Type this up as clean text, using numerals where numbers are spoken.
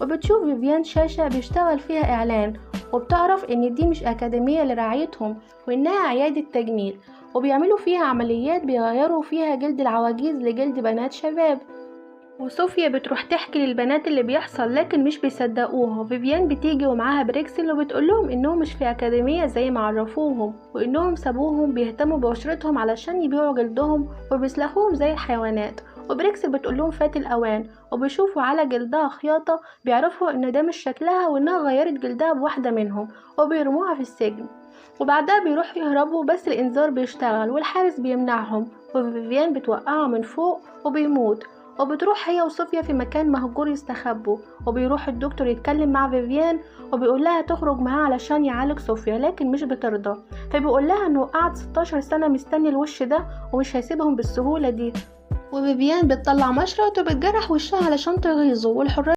وبتشوف فيفيان شاشة بيشتغل فيها إعلان، وبتعرف إن دي مش أكاديمية لرعايتهم وإنها عيادة تجميل، وبيعملوا فيها عمليات بيغيروا فيها جلد العواجيز لجلد بنات شباب. وصوفيا بتروح تحكي للبنات اللي بيحصل لكن مش بيصدقوها. فيفيان بتيجي ومعاها بريكسل وبتقولهم انهم مش في اكاديمية زي ما عرفوهم، وانهم سابوهم بيهتموا ببشرتهم علشان يبيعوا جلدهم وبيسلخوهم زي الحيوانات. وبريكسل بتقولهم فات الاوان، وبيشوفوا على جلدها خياطة بيعرفوا ان ده مش شكلها وانها غيرت جلدها بواحدة منهم، وبيرموها في السجن. وبعدها بيروحوا يهربوا بس الانذار بيشتغل والحارس بيمنعهم، وفيفيان بتوقعه من فوق وبيموت. وبتروح هي وصوفيا في مكان مهجور يستخبوا، وبيروح الدكتور يتكلم مع فيفيان وبيقول لها تخرج معاه علشان يعالج صوفيا، لكن مش بترضى. فبيقول لها انه قعد 16 سنة مستني الوش ده ومش هيسيبهم بالسهولة دي. وفيفيان بتطلع مشرط وبتجرح وشها علشان تغيظه، والحراس